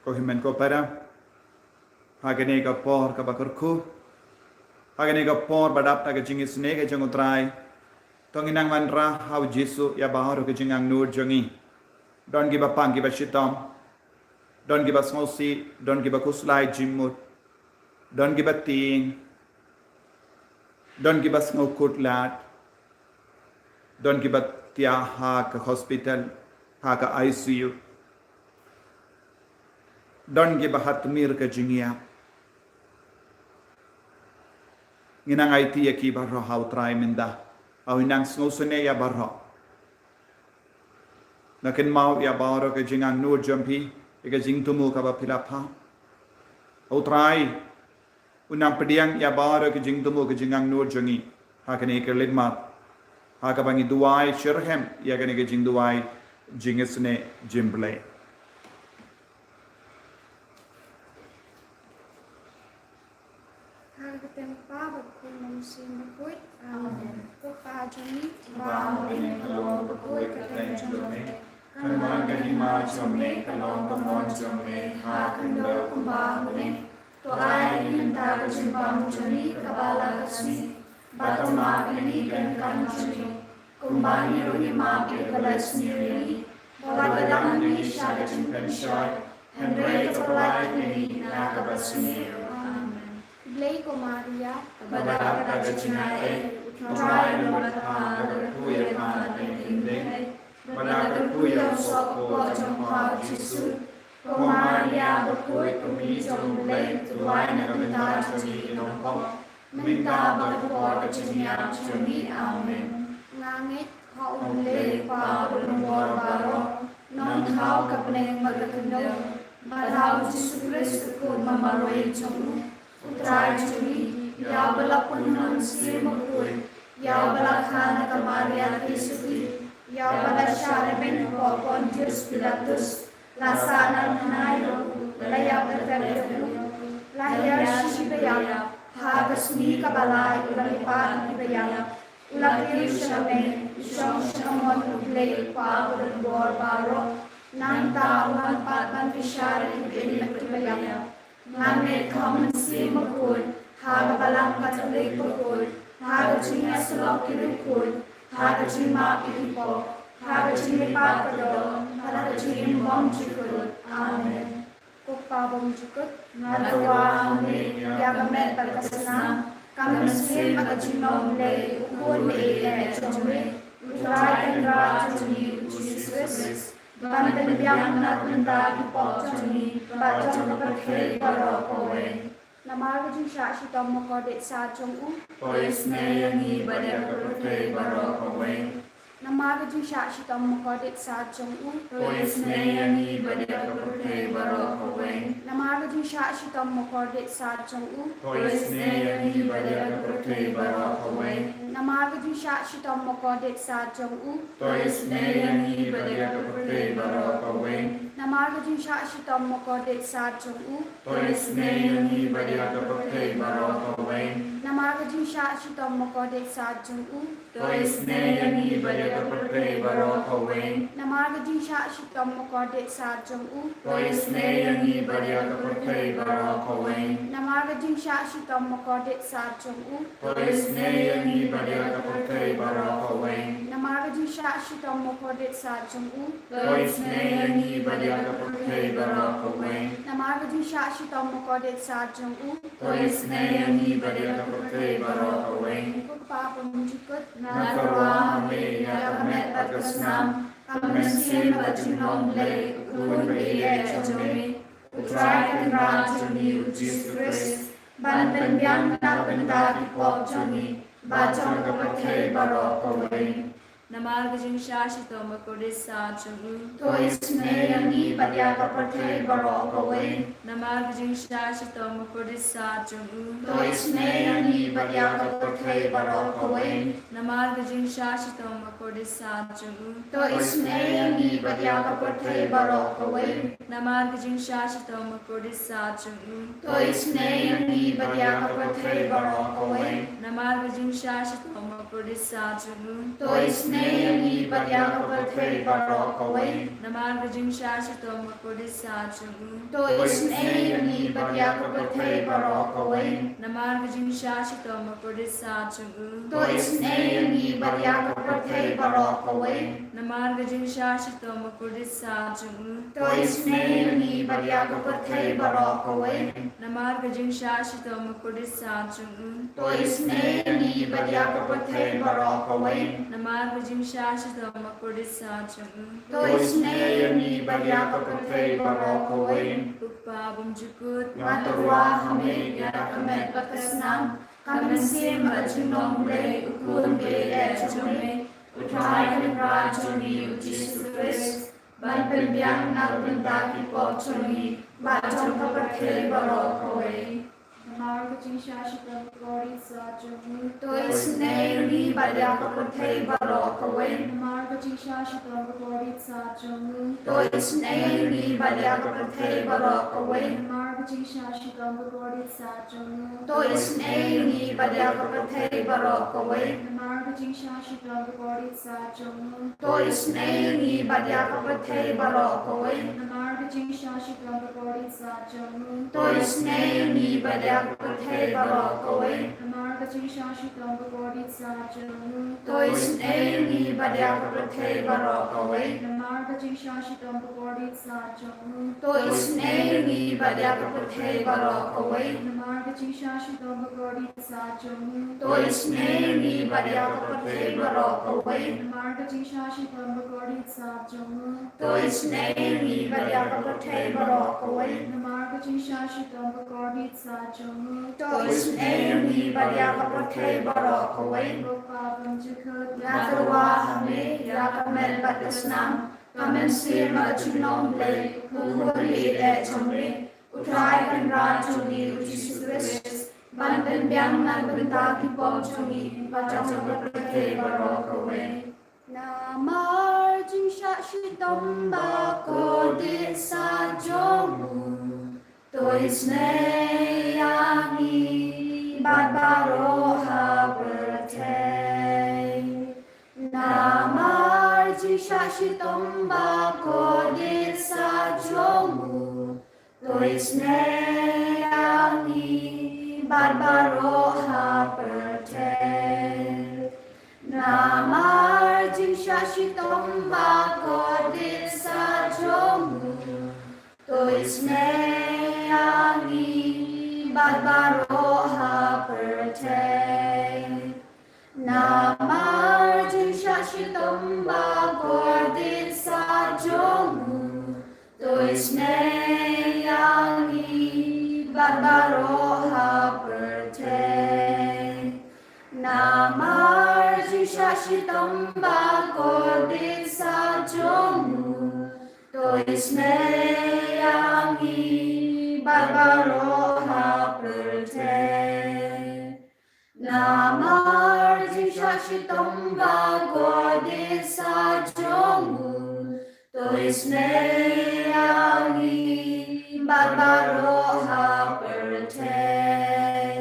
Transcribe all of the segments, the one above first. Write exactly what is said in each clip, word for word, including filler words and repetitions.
Ko hynmen ko para, ha kane ka por kaba kyrkhu, ha kane ka por ba dap da ka jingisynei ka jong U Trai, to ngin nang wanrah ha U Jisu ïa baroh ki jingangnud jong ngi. Don kiba pang kiba shitom, don kiba sngewsih, don kiba khuslai jingmut, don kiba tieng, don kiba sngewkhuslai, don kiba thiah ha ka hospital, ha ka I C U, don kiba ha tmier ka jingïap. Ngin nang aiti ïa ki baroh ha U Trai mynta. Ba un nang sngewsynei ïa baroh. Nga kynmaw ïa baroh ki jingangnud jong phi, ïa ki jingthmu kaba phi la phah. U Trai un nang pdiang ïa baroh ki jingthmu ki jingangnud jong ngi ha kane ka lyndet, ha kaba ngi duwai shitrhem ïa kane ka jingduwai jingisynei jong U Blei. Ha ka kyrteng U Kpa bad U Khun bad U Mynsiem Bakhuid. Amen. Ko Kpa jong ngi uba ha bneng, ka long bakhuid ka kyrteng jong me. Kan wan ka hima jong me, kan long ka mon jong me ha khyndew kumba ha bneng. To ai ïa ngi mynta ka jingbam jong ngi kaba la ka sngi, bad to map ïa ngi ka jingkam jong ngi, kumba ngi ruh ngi map ïa kiba la sniew ïa ngi. Wat la kyllang ngi sha ka jingpynshoi, hynrei to pynlait ïa ngi na kaba sniew. Amen. Khublei ko Maria, kaba dap da ka jingaiei, U Trai u don bad pha, pha kyrkhu ïa pha ha ki khyndai, bad pha kyrkhu ïa u soh kpoh jong pha U Jisu. Ko Maria bakhuid, ko Mei jong U Blei, to duwai na ka bynta jong ngi ki nongpop, mynta bad ha ka por ka jingïap jong ngi. Amen. Nga ngeit ha U Blei U Kpa badonbor baroh, nongthaw ka bneng bad ka khyndew, bad ha U Jisu Khrist U Khun ba marwei jong u, U Trai jong ngi, ïa uba la pun na U Mynsiem Bakhuid, ïa uba la kha na ka Maria Theisotti, ïa uba la shah rben hapoh Pontius Pilatus, la sahnarphna ïa u, la ïap bad la tep ïa u, la hiar sha ki baïap, ha ka sngi kaba lai u la kyrpad na ki baïap, u la kiew sha bneng, u shong sha ka mon U Blei U Kpa badonbor baroh. Nangta un wan pat ban bishar ïa ki ba im bad ki baïap. Nga ngeit ha U Mynsiem Bakhuid, ha ka Balang Katholik bakhuid, ha ka jingïasyllok ki riewkhuid, ha ka jingmap ïa ki pop, ha ka jingïapait kyrdoh, ha ka jingim bymjukut. Amen. Ko Kpa bymjukut, nga tyrwa ha me ïa ka met bad ka snam, ka mynsiem bad ka jinglong Blei, U Khun ba ïeit jong me, U Trai Kynrad jong ngi U Jisu Khrist, ban pynbiang na ka bynta ki pop jong ngi bad jong ka pyrthei baroh kawei. Namar ka jingshah shitom makordit sad jong u, to isynei ïa ngi bad ïa ka pyrthei baroh kawei. Namar ka jingshah shitom makordit sad jong u, to isynei ïa ngi bad ïa ka pyrthei baroh kawei. Namar ka jingshah shitom makordit sad jong u, to isynei ïa ngi bad ïa ka pyrthei baroh kawei. Namar ka jingshah shitom makordit sad jong u, to isynei ïa ngi bad ïa ka pyrthei baroh kawei. Namar ka jingshah shitom makordit sad jong u, to isynei ïa ngi bad ïa ka pyrthei baroh kawei. Namar ka jingshah shitom makordit sad jong u, to isynei ïa ngi bad ïa ka pyrthei baroh kawei. Namar ka jingshah shitom makordit sad jong u, to isynei ïa ngi bad ïa ka pyrthei baroh kawei. Namar ka jingshah shitom makordit sad jong u, to isynei ïa ngi bad ïa ka pyrthei baroh kawei. Namar ka jingshah shitom makordit sad jong u, to isynei ïa ngi bad ïa ka pyrthei baroh kawei. Namar ka jingshah shitom makordit sad jong u, to isynei ïa ngi bad ïa ka pyrthei baroh kawei. Ko Kpa bymjukut, nga tyrwa ha me ïa ka met bad ka snam, ka mynsiem bad ka jinglong Blei, U Khun ba ïeit jong me, U Trai Kynrad jong ngi U Jisu Khrist, ban pynbiang na ka bynta ki pop jong ngi bad jong ka pyrthei baroh kawei. Namar ka jingshah shitom makordit sad jong u, to isynei ïa ngi bad ïa ka pyrthei baroh kawei. Namar ka jingshah shitom makordit sad jong u, to isynei ïa ngi bad ïa ka pyrthei baroh kawei. Namar ka jingshah shitom makordit sad jong u, to isynei ïa ngi bad ïa ka pyrthei baroh kawei. Namar ka jingshah shitom makordit sad jong u, to isynei ïa ngi bad ïa ka pyrthei baroh kawei. Namar ka jingshah shitom makordit sad jong u, to isynei isynei ïa ngi bad ïa ka pyrthei baroh kawei. Namar ka jingshah shitom bakordit sah jong u. To isynei ïa ngi bad ïa ka pyrthei baroh kawei. Namar ka jingshah shitom bakordit sah jong u. To isynei ïa ngi bad ïa ka pyrthei baroh kawei. Namar ka jingshah shitom bakordit sah jong u. To isynei ïa ngi bad ïa ka pyrthei baroh kawei. Namar ka jingshah shitom bakordit sah jong u. To isynei ïa ngi bad ïa ka pyrthei baroh kawei. Namar ka jingshah shitom bakordit sah jong u. To isynei ïa ngi bad ïa ka pyrthei baroh kawei. Ko Kpa bymjukut. Nga tyrwa ha me ïa ka met bad ka snam. Ka mynsiem bad ka jinglong Blei u Khun ba ïeit jong me. U Trai Kynrad jong ngi u Jisu Khrist. Ban pynbiang na ka bynta ki pop jong ngi bad jong ka pyrthei baroh kawei. Namar ka jingshah shitom bakordit sah jong u. To isynei ïa ngi bad ïa ka pyrthei baroh kawei. Namar ka jingshah shitom bakordit sah jong u. To isynei ïa ngi bad ïa ka pyrthei baroh kawei. Namar ka jingshah shitom bakordit sah jong u. To isynei ïa ngi bad ïa ka pyrthei baroh kawei. Namar ka jingshah shitom bakordit sah jong u. To isynei ïa ngi bad ïa ka pyrthei baroh kawei. Namar ka jingshah shitom bakordit sah jong u. To isynei ïa ngi bad ïa ka pyrthei baroh kawei. Namar ka jingshah shitom bakordit sah jong u. To isynei ïa ngi bad ïa ka pyrthei baroh kawei. Namar ka jingshah shitom bakordit sah jong u. To isynei ïa ngi bad ïa ka pyrthei baroh kawei. Namar ka jingshah shitom bakordit sah jong u. To isynei ïa ngi bad ïa ka pyrthei baroh kawei. Namar ka jingshah shitom bakordit sah jong u. To isynei ïa ngi bad ïa ka pyrthei baroh kawei. Namar ka jingshah shitom bakordit sah jong u. To isynei ïa ngi bad ïa ka pyrthei baroh kawei. Ko Kpa bymjukut. Nga tyrwa ha me ïa ka met bad ka snam. Ka mynsiem bad ka jinglong Blei u Khun ba ïeit jong me. U Trai Kynrad jong ngi u Jisu Khrist. Ban pynbiang na ka bynta ki pop jong ngi bad jong ka pyrthei baroh kawei. Namar jingshah shitom bakordit sah jong u. To isynei ïa ngi bad baroh ha pyrthei. Namar jingshah shitom bakordit sah jong u. To isynei ïa ngi bad baroh ha pyrthei. Namar jingshah shitom bakordit sah jong u. To isynei ïa ngi bad baroh ha pyrthei. Namar jingshah shitom bakordit sah jong u. To isynei ïa ngi bad baroh ha pyrthei. Namar jingshah shitom bakordit sah jong u. To isynei ïa ngi bad baroh ha pyrthei. Namar jingshah shitom bakordit sah jong u. To isynei ïa ngi bad baroh ha pyrthei.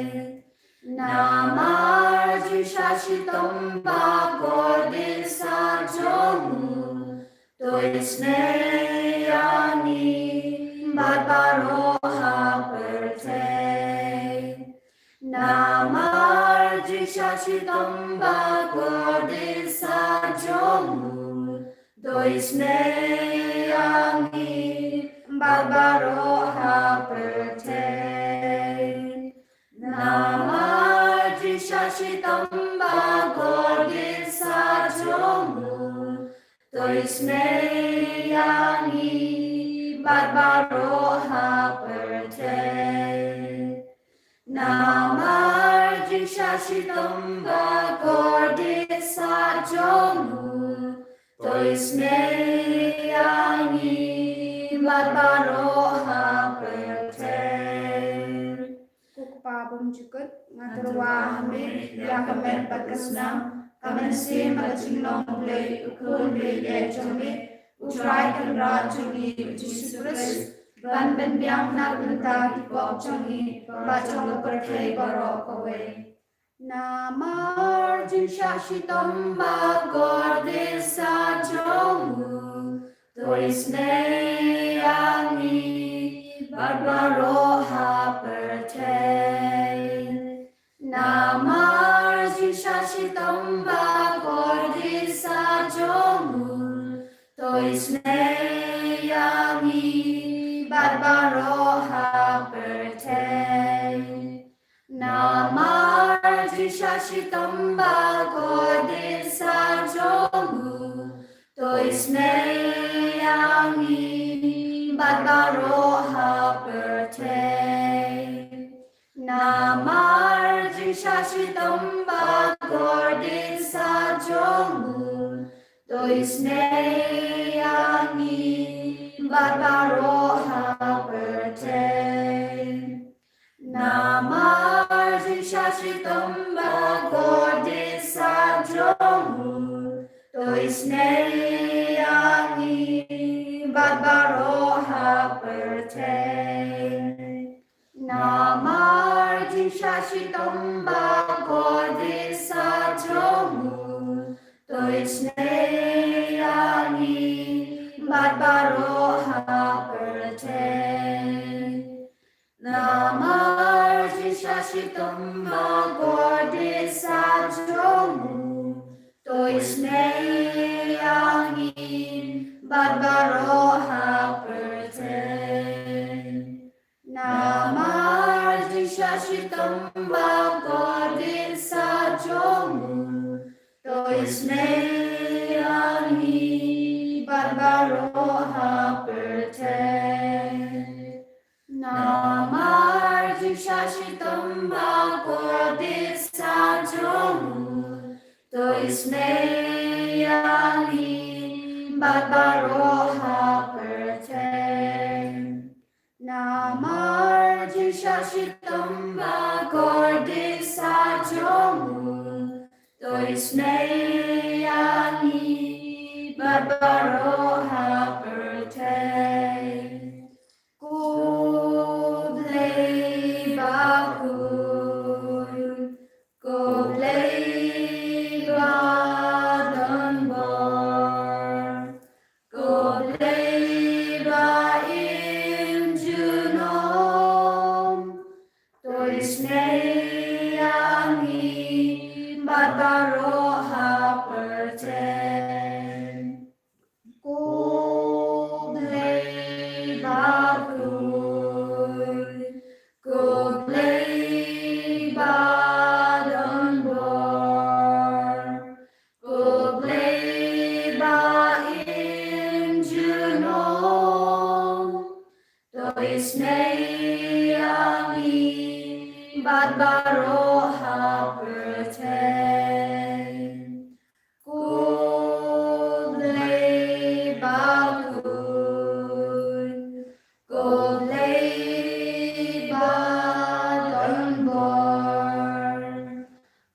Namar jingshah shitom bakordit sah jong u. To isynei ïa ngi bad baroh ha pyrthei. Namar jingshah shitom bakordit sah jong u. To isynei ïa ngi bad baroh ha pyrthei. Namar jingshah shitom bakordit sah jong u. To isynei ïa ngi bad baroh ha pyrthei. Namar jingshah shitom bakordit sah jong u. To isynei ïa ngi bad baroh ha pyrthei. Ko Kpa bymjukut, nga tyrwa ha me ïa ka met bad ka snam, ka mynsiem bad ka jinglong Blei u Khun ba ïeit jong me, u Trai Kynrad jong ngi u Jisu Khrist, ban pynbiang na ka bynta ki pop jong ngi bad jong ka pyrthei baroh kawei. Namar jingshah shitom bakordit isynei ïa ngi bad baroh ha pyrthei. Namar jingshah shitom ba kordit sah jong u, to isynei ïa ngi bad baroh ha pyrthei. Namar jingshah shitom ba kordit sah jong u, to isynei ïa ngi bad baroh ha pyrthei. Namar jingshah shitom ba kordit sah jong u, to isynei ïa ngi bad baroh ha pyrthei. Namar jingshah shitom ba kordit sah jong u, to isynei ïa ngi bad baroh ha pyrthei. Namar jingshah shitom ba kordit sah jong u, to isynei ïa ngi bad baroh ha pyrthei. Namar jingshah shitom ba kordit sah jong u, to isynei ïa ngi bad baroh ha pyrthei. Namar jingshah shitom ba kordit sah jong u, to isynei ïa ngi bad baroh ha pyrthei. Namar jingshah shitom ba kordit sah jong u, to isynei ïa ngi bad baroh ha pyrthei. Namar jingshah shitom ba kordit sah jong u, to isynei ïa ngi bad baroh ha pyrthei. Ko Blei bakhuid, ko Blei badonbor, ko Blei ba im junom, to isynei ïa ngi bad baroh ha pyrthei. Ko Blei bakhuid, ko Blei badonbor, ko Blei ba im junom, to isynei ïa ngi bad baroh ha pyrthei. Ko Blei bakhuid, ko Blei badonbor,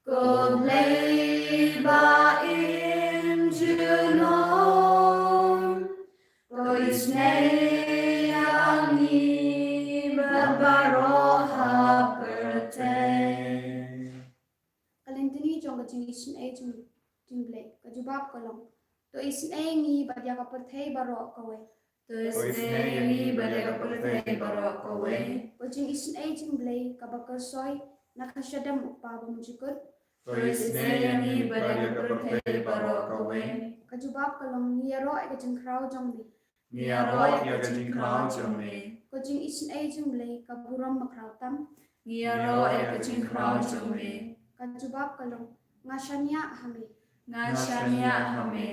ko Blei ba im junom, to isynei ïa ngi bad baroh ha pyrthei. Ka lynti jong ka jingisynei jing, jingblei. Ka jubab ka long, to isynei ïa ngi bad ïa ka pyrthei baroh kawei. To isynei ïa ngi bad ïa ka pyrthei baroh kawei. Ka jingisynei jingblei kaba kyrsoi na ka shadem u Kpa Bymjukut. To isynei ïa ngi bad ïa ka pyrthei baroh kawei. Ka jubab ka long, ngi ïaroh ïa ka jingkhraw jong me. Ngi ïaroh ïa ka jingkhraw jong me. Ka jingisynei jingblei ka burom bakhraw tam. Ngi ïaroh ïa ka jingkhraw jong me. Ka jubab ka long, nga shaniah ha me. Nga shaniah ha me.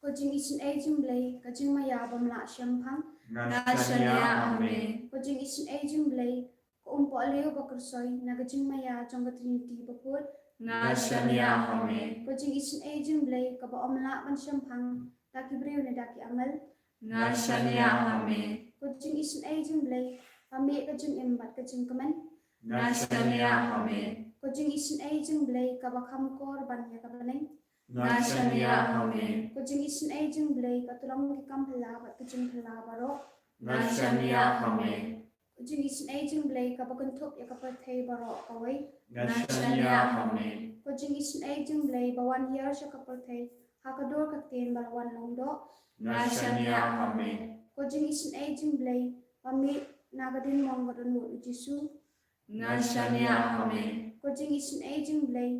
Ka jingisynei jingblei ka jingmaïa bym lah shemphang. Nga shaniah ha me. Ka jingisynei jingblei ka umpohliew ba kyrsoi na ka jingmaïa jong ka Trinity bakhuid. Nga shaniah ha me. Ka jingisynei jingblei kaba ym lah ban shemphang da ki briew ne da ki angel. Nga shaniah ha me. Ka jingisynei jingblei ba mih ka jingim bad ka jingkmen. Nga shaniah ha me. Ka jingisynei jingblei kaba kham kor ban ïa ka bneng. Nga shaniah ha me. Ka jingisynei jingblei ka tyllong ki kam phylla bad ki jingphylla baroh. Nga shaniah ha me. Ka jingisynei jingblei kaba kynthup ïa ka pyrthei baroh kawei. Nga shaniah ha me. Ka jingisynei jingblei ba wan hiar sha ka pyrthei ha ka dur ka ktien ba la wan long doh. Nga shaniah ha me. Ko jingisynei jong U Blei ba mih na ka diengmong ka dohnud U Jisu. Nga shaniah ha me. Ko jingisynei jong U Blei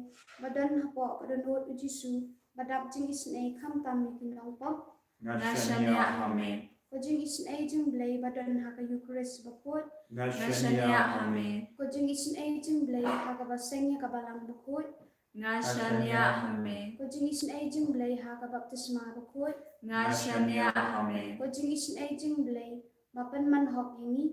ba don hapoh ka dohnud U Jisu, ba dap jingisynei khamtam ïa ki nongpop. Nga shaniah ha me. Ko jingisynei jong U Blei ba don ha ka Eukharist bakhuid. Nga shaniah ha me. Ko jingisynei jong U Blei ha kaba seng ïa ka balang bakhuid. Nga shaniah ha me. Ko jingisynei jong U Blei ha ka baptisma bakhuid. Nga shaniah ha me. Ko jingisynei jong U Blei ba pynman hok ïa ngi.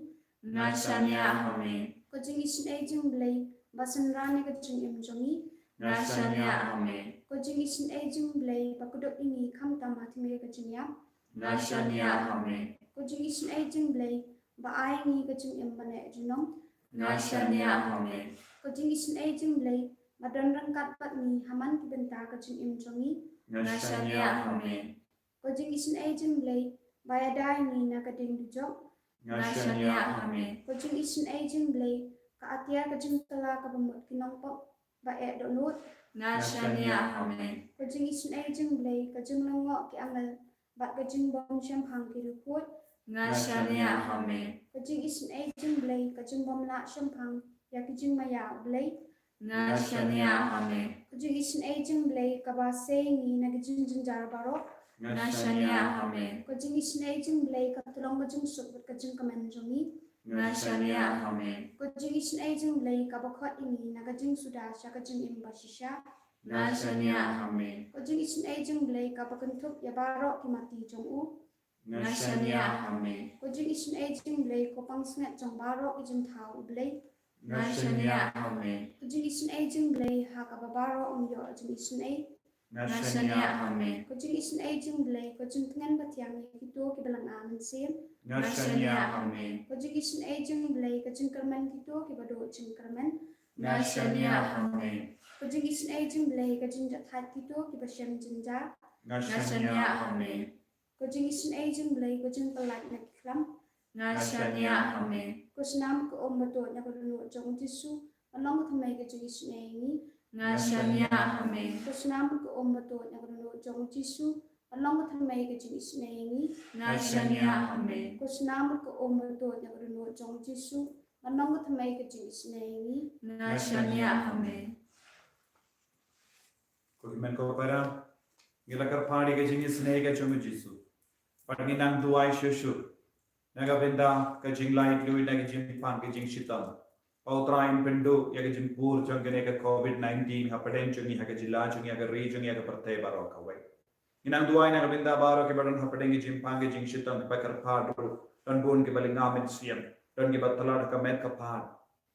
Nga shaniah ha me. Ko jingisynei jong U Blei ba synran ïa ka jingim jong ngi. Nga shaniah ha me. Ko jingisynei jong U Blei ba kdup ïa ngi khamtam ha thymmai ka jingïap. Nga shaniah ha me. Ko jingisynei jong U Blei ba ai ïa ngi ka jingim bymjukut junom. Nga shaniah ha me. Ko jingisynei jong U Blei ba don ryngkat bad ngi ha man ki bynta ka jingim jong ngi. Nga shaniah ha me. Ko jingisynei jong U Blei ba ïada ïa ngi na ka dieng dujok. Nga shaniah ha me. Ko jingisynei jong U Blei ka atiar ka jingkylla kaba mut ki nongpop ba eh dohnud. Nga shaniah ha me. Ko jingisynei jong U Blei ka jinglyngngoh ki angel bad ka jingbym shemphang ki riewkhuid. Nga shaniah ha me. Ko jingisynei jong U Blei ka jingbym lah shemphang ïa ki jingmaïa U Blei. Nga shaniah ha me. Ko jingisynei jong U Blei kaba sei ïa ngi na ki jingjynjar baroh. Nga shaniah ha me. Ko jingisynei jong U Blei ka tyllong ka jingsuk bad ka jingkmen jong ngi. Nga shaniah ha me. Ko jingisynei jong U Blei kaba khot ïa ngi na ka jingsuda sha ka jingim bashisha. Nga shaniah ha me. Ko jingisynei jong U Blei kaba kynthup ïa baroh ki mati jong u. Nga shaniah ha me. Ko jingisynei jong U Blei ko pansngiat jong baroh ki jingthaw U Blei. Nga shaniah ha me. Ko jingisynei jong U Blei ha kaba baroh ngi ïoh jingisynei. Nga shaniah ha me. Ko jingisynei jong U Blei ko jingtngen bathiang ïa kito kiba lynga mynsiem. Nga shaniah ha me. Ko jingisynei jong U Blei ko jingkyrmen kito kiba duh jingkyrmen. Nga shaniah ha me. Ko jingisynei jong U Blei ko jingjahthait kito kiba shem jynjar. Nga shaniah ha me. Ko jingisynei jong U Blei ko jingpyllait na ki khlam. Nga shaniah ha me. Ko snam ka um ba tuid na ka dohnud jong U Jisu, ban long ka thymmai ka jingisynei ïa ngi. Nga shaniah ha me. Ko snam ka um ba tuid na ka dohnud jong U Jisu, ban long ka thymmai ka jingisynei ïa ngi. Nga shaniah ha me. Ko snam ka um ba tuid na ka dohnud jong U Jisu, ban long ka thymmai ka jingisynei ïa ngi. Nga shaniah ha me. Ko hynmen ko para, ngi la kyrpad ïa ka jingisynei ka jong U Jisu. Bad ngi nang duwai shuh shuh na ka bynta ka jinglait luid na ka jingpang ka jingshitom. Ba U Trai un pynduh ïa ka jingpur jong kane ka covid nineteen hapdeng jong ngi, ha ka jylla jong ngi, ha ka ri jong ngi, ha ka pyrthei baroh kawei. Ngi nang duwai na ka bynta baroh kiba don hapdeng ka jingpang ka jingshitom, kiba kyrpad ruh. Don bun kiba lynga mynsiem, don kiba tlot ha ka met ka phad,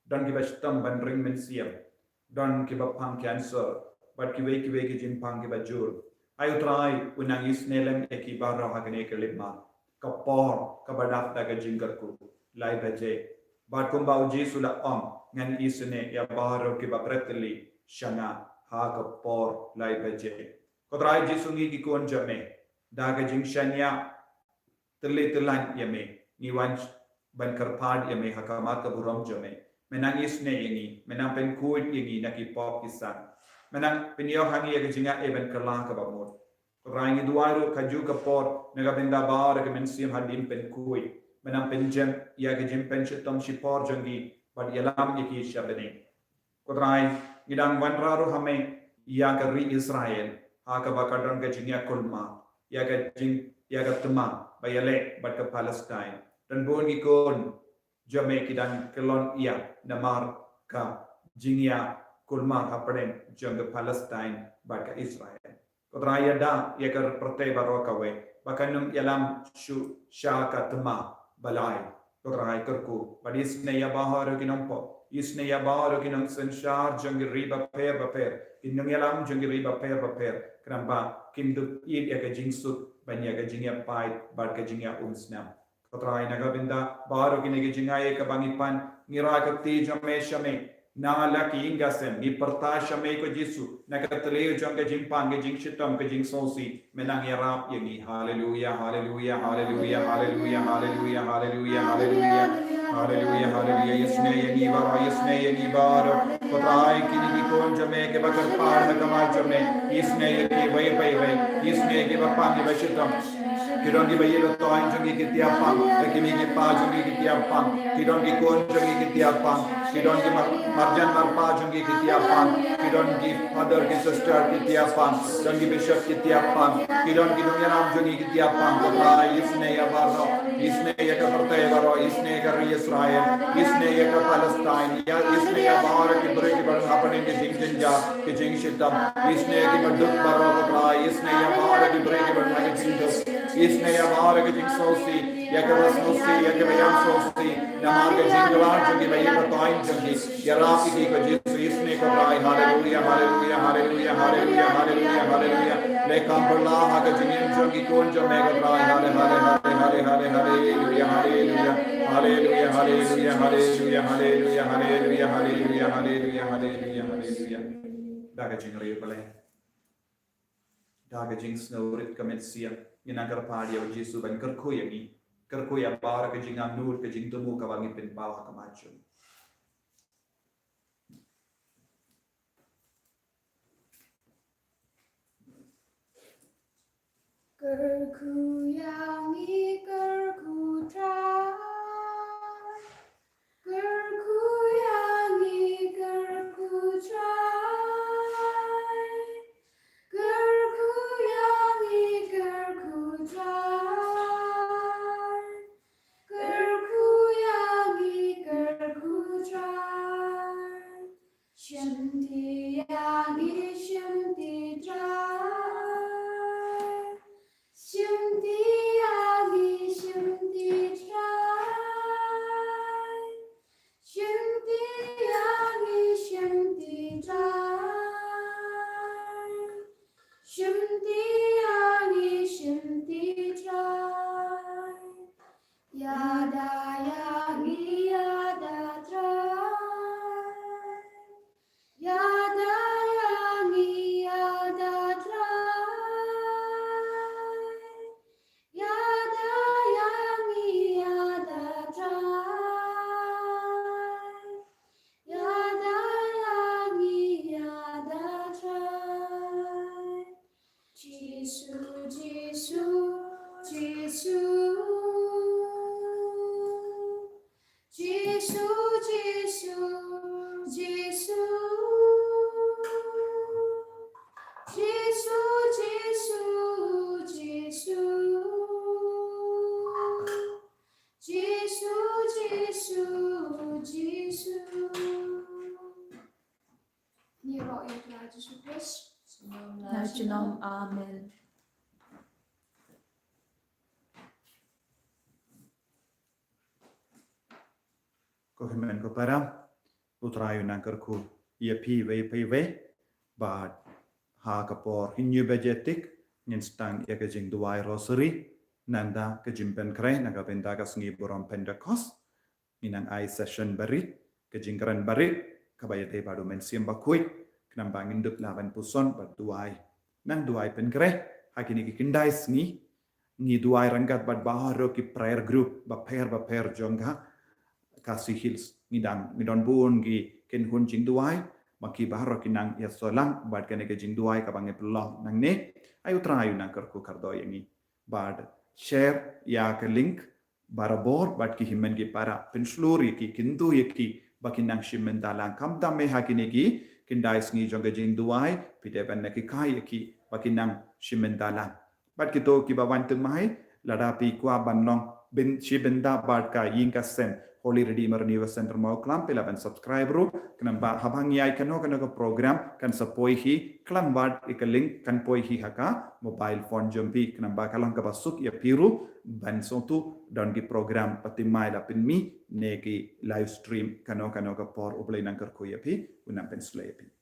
don kiba shitom ban ring mynsiem, don kiba pang cancer, bad kiwei kiwei ki jingpang kiba jur. Ai U Trai un nang isynei lem ïa ki baroh ha kane ka lipmat. Ka por kaba dap da ka jingkyrkhu lai baje. Bad kumba U Jisu la ong, ngan isynei ïa baroh kiba bret tylli sha nga ha ka por lai baje. Ko Trai Jisu, ngi ki khun jong me, da ka jingshaniah tylli tyllan ïa me, ngi wan ban kyrpad ïa me ha khmat ka burom jong me. Me nang isynei ïa ngi, me nang pynkhuid ïa ngi na ki pop ki san. Me nang pynïoh ha ngi ïa ka jingaiei ban kylla kaba mut. Ko Trai, ngi duwai ruh kajuh ka por na ka bynta baroh ki mynsiem hadien pynkhuid. Me nang pynjem ïa ka jingshitom shipor jong ki bad ïalam ïa ki sha bneng. Ko Trai, ngi dang wanrah ruh ha me ïa ka ri Israel, ha kaba ka don ka jingïakulmar ïa ka jing, ïa ka thma ba ïaleh bad ka Palestine. Don bun ki khun jong me ki dang kyllon ïa namar ka jingïakulmar hapdeng jong ka Palestine bad ka Israel. Ko Trai, ïada ïa ka pyrthei baroh kawei ba kan ym ïalam shuh sha ka thma ba lai. Ko Trai, kyrkhu bad isynei ïa baroh ki nongpop, isynei ïa baroh ki nongsynshar jong ki ri bapher bapher, ki nongïalam jong ki ri bapher bapher, khnang ba kin dup ïeit ïa ka jingsuk ban ïa ka jingïapait bad ka jingïaumsnam. Ko Trai, na ka bynta baroh kine ki jingaiei kaba ngi pan, ngi rah ka kti jong me sha me. Na la ki ïing ka sem, ngi pyrta sha me ko Jisu, Na ka tyrli jong ka jingpang, ka jingshitom, ka jingsngewsih, me nang ïarap ïa ngi. Haleluia, haleluia, haleluia, haleluia. Isynei ïa ngi baroh, isynei ïa ngi baroh. Ko Trai, kine ki khun jong me kiba kyrpad ha khmat jong me, isynei ïa ki iwei pa iwei, isynei ïa kiba pang, kiba shitom. Ki don kiba ïeit ba toiñ jong ngi, ki tiap pang. Ki mei ki pa jong ngi, ki tiap pang. Ki don ki khun jong ngi, ki tiap pang. Ki don ki mar-, marjan marpa jong ngi, ki tiap pang. Ki don ki father, ki sister, ki tiap pang. Don ki bishop, ki tiap pang. Ki don ki nongïalam jong ngi, ki tiap pang. Ko Trai, isynei ïa baroh. Isynei ïa ka pyrthei baroh. Isynei ïa ka ri Israel. Isynei ïa ka Palestine. Ïa, isynei ïa baroh ki briew kiba don hapdeng ka jingjynjar, ka jingshitom. Isynei ïa ki baduk baroh, ko Trai. Isynei ïa baroh ki briew kiba don ha ka jingduk. Isynei ïa baroh ki jingsngewsih, ïa kiba sngewsih, ïa kiba ïam sngewsih. Namar ka jingkhlad jong kiba ïeit ba toiñ jong ngi. Ïarap ïa ki, ko Jisu, isynei, ko Trai. Haleluia, haleluia, haleluia, haleluia, haleluia, haleluia. Leh kham pyrshah ha ka jingim jong ki khun jong me, ko Trai. Hale, hale, hale, haleluia, haleluia. Haleluia, haleluia, haleluia, haleluia, haleluia. Da ka jingriewblei, da ka jingsngewrit ka mynsiem, ngi nang kyrpad ïa u Jisu ban kyrkhu ïa ngi. Kyrkhu ïa baroh ka jingangnud, ka jingthmu kaba ngi pynpaw ha khmat jong u. Kyrkhu ïa ngi, kyrkhu Trai. Kyrkhu ïa ngi, kyrkhu Trai. Kyrkhu ïa ngi, kyrkhu Trai. Kyrkhu ïa ngi, kyrkhu Trai. Shimti ïa ngi, shimti Trai. Shimti ïa ngi, shimti Trai. Shimti ïa ngi, shimti Trai. Shimti ïa ngi, shimti Trai. Ïada ïa ngi, ïada Trai. Ïada ïa ngi, ïada Trai. Ïada ïa ngi, ïada Trai. Ïada ïa ngi, ïada Trai. Jisu, Jisu, Jisu. Jisu, Jisu, Jisu. Jisu, Jisu, Jisu. Jisu, Jisu, Jisu. Ngi ïaroh ïa u Trai Jisu Khrist. Na junom, amen. Ko hynmen ko para, u Trai u nang kyrkhu ïa phi iwei pa iwei, bad ha ka por hynñiew baje tik ngin sdang ïa ka jingduwai rosary, nangta ka jingpynkhreh na ka bynta ka sngi burom Pentecost. Ngi nang ai session barit, ka jingkren barit, kaba ïadei bad u Mynsiem Bakhuid, khnang ba ngin dup lah ban puson bad duwai. Nang duwai pynkhreh, ha kine ki khyndai sngi, ngi duwai ryngkat bad baroh ki prayer group bapher bapher jong ka Khasi Hills. Ngi dang, ngi don bun ki kynhun jingduwai, ma ki baroh ki nang ïasoh lang bad kane ka jingduwai kaba ngi pynlong nangne. Ai u Trai u nang kyrkhu kyrdoh ïa ngi. Bad share ïa ka link barabor bad ki hynmen ki para, pynshlur ïa ki, kyntu ïa ki ba kin nang shim bynta lang. Khamtam eh ha kine ki khyndai sngi jong ka jingduwai, phi dei ban leh ki kai ïa ki ba kin nang shim bynta lang. Bad kito kiba wan thymmai, lada phi kwah ban long byn, shim bynta bad ka ïing ka sem Holy Redeemer Renewal Centre Mawklam, phi lah ban subscribe ruh, khnang ba haba ngi ai kano kano ka program kan sa poi hi, khlem wad ïa ka link kan poi hi ha ka mobile phone jong phi, khnang ba ka long kaba suk ïa phi ruh ban sngewthuh don ki program ba thymmai la pynmih ne ki live stream kano kano ka por. U Blei nang kyrkhu ïa phi, u nang pynslem ïa phi.